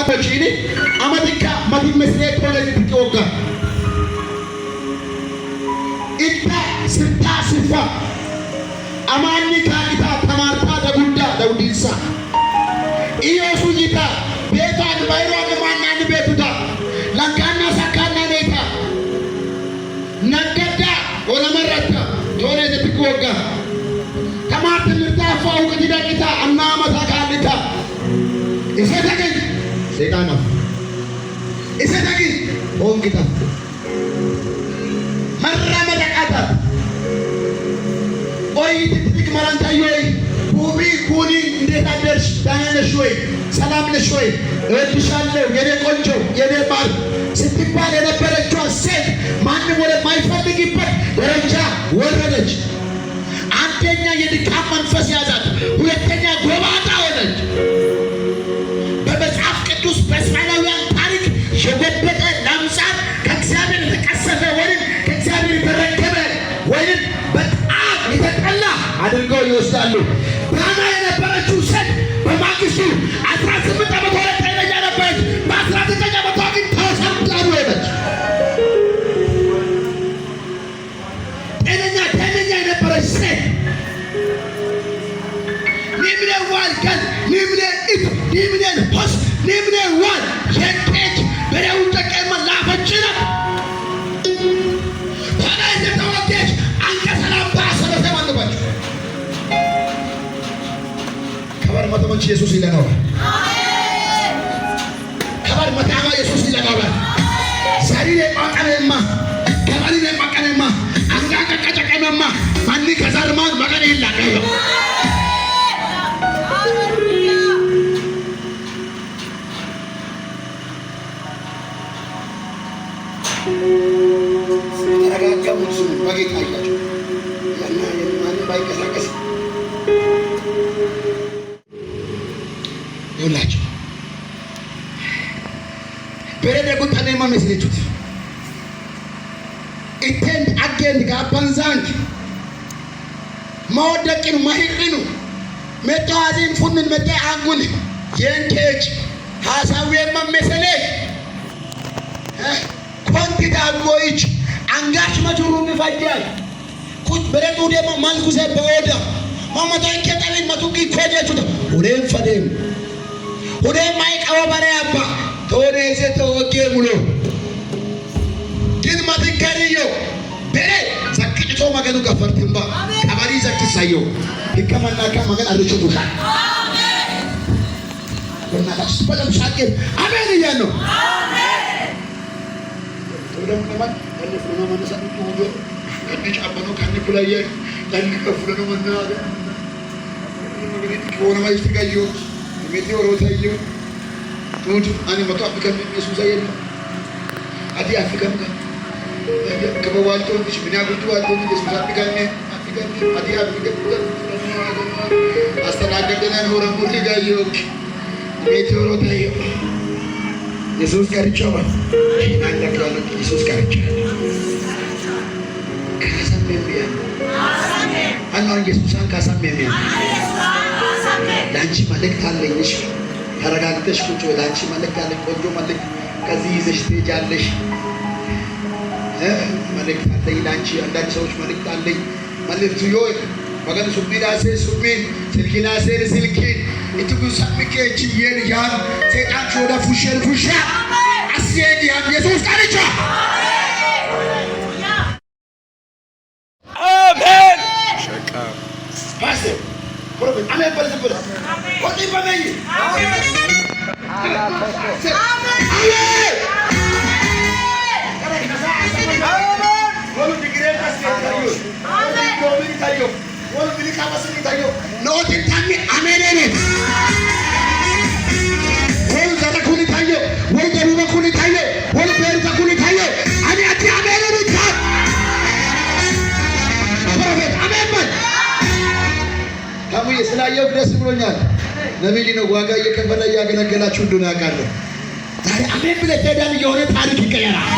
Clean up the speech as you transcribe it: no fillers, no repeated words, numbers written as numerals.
Matochini amatikka mati mesle toone tiki wogga itta ስርታ ስፋ አማኒ ካቂታ ተማርታ ደጉዳ ደውዲንሳ ኢዮሱ ይታ ቤቷን ባይሯን ማናን ቤቱታ ለንካና ሰካና ኔታ ነገዳ ኦለመረታ ቶኔ ዘትክ ወጋ ተማርት ምርታ ፋውቅቲ ደቂታ አናመታ ካሊታ እሴተግኝ ሰይጣናፍ እሴተግኝ ሆንግታ መራመድ አቃታት። ቆይ ትትቅ መላንታዮይ ኩቢ ኩኒ እንዴት አደርሽ? ደህና ነሽ ወይ? ሰላም ነሽ ወይ? እወድሻለሁ የኔ ቆንጆ የኔ ማር ስትባል የነበረችዋ ሴት ማንም ወደማይፈልግበት ደረጃ ወረደች። አንደኛ የድካም መንፈስ ያዛት፣ ሁለተኛ ጎባጣ ሆነች። በመጽሐፍ ቅዱስ በእስራኤላውያን ታሪክ የጎበጠ ለምጻም ከእግዚአብሔር የተቀሰፈ ወይም ከእግዚአብሔር የተረገመ ወይም በጣም የተጠላ አድርገው ይወስዳሉ። ዳና የነበረችው ሴት በማግስቱ 18 ዓመቷ ላይ ጤነኛ ነበረች። በ19 ዓመቷ ግን ተሰዳቢ ሆነች። ጤነኛ ጤነኛ የነበረች ሴት ኒምኔ ዋል ቀን ኒምኔ ኢት ኒምኔ ሆስ ኒምኔ ዋል የቄች በሬውን ጨቀማ ላፈጭነት ሆነ የተወጌች አንቀ ሰላምታ ሰበሰብ አለባቸው። ከባድ መተሞች ኢየሱስ ይለናል። ከባድ መታማ ኢየሱስ ይለናል። ሰሪሬ ቋቀኔማ ከባሪሬ ቋቀኔማ አንጋቀቀጨቀመማ ማኒ ከዛርማን መቀን ይላቀዮ ተረጋጋሙት። ስሙ በጌታ አያቸው ያና ማንም ባይንቀሳቀስ ይውላቸው በረደ ጉጠኔማ መስለቹት ኢቴንድ አጌንድ ጋባንዛንክ መወደቅኑ ማሂቅኑ መጠዋዚን ፉንን መጠ አንጉን የንኬች ሀሳዌማ መሰሌ ኮንቲታ ጎይች አንጋሽ መቹሩ ሚፈጃል ኩት በረጡ ደሞ መልኩሴ በኦዳ ማመቶ እንከጠብን መቱቂ ኮጀቹ ሁሌም ፈዴም ሁሌም ማይቀወ በሬ አባ ቶኔሴ ተወጌ ሙሎ ግን ማትንከርዮ በሬ ዘቅጭቶ መገኑ ገፈርትንባ ቀበሪ ዘኪሳዮ ህከመናካ መገን አርቹ ቡሻ በእናታችሁ በደምብ ሳቄን አሜን እያል ነው። ኢየሱስ ቀርቼዋል። ኢየሱስ ቀርቼዋል። ኢየሱስን ካሳመሚያ ለአንቺ መልእክት አለኝ። እሺ ተረጋግተሽ ቁጭ በይ። ለአንቺ መልእክት አለኝ፣ ቆንጆ መልእክት ከዚህ ይዘሽ ትሄጃለሽ። መልእክት አለኝ ለአንቺ። አንዳንድ ሰዎች መልእክት አለኝ። መልእክቱ ዮ መገን ሱሚዳሴ ሱሚን ስልኪናሴ ስልኪን ኢትጉሳሚኬች የን ያን ሰይጣን ወደ ፉሸን ፉሻ አስየን ያን ኢየሱስ ቀርቻ አሜን። ፓስተር ፕሮፌት አሜን በል ዝም ብለህ ቆጢ በመይ አሜን ስላየው ደስ ብሎኛል። ነቢይ ነው፣ ዋጋ እየከፈለ እያገለገላችሁ እንደሆነ ያውቃለሁ። ዛሬ አሜን ብለህ ትሄዳለህ፣ የሆነ ታሪክ ይቀየራል።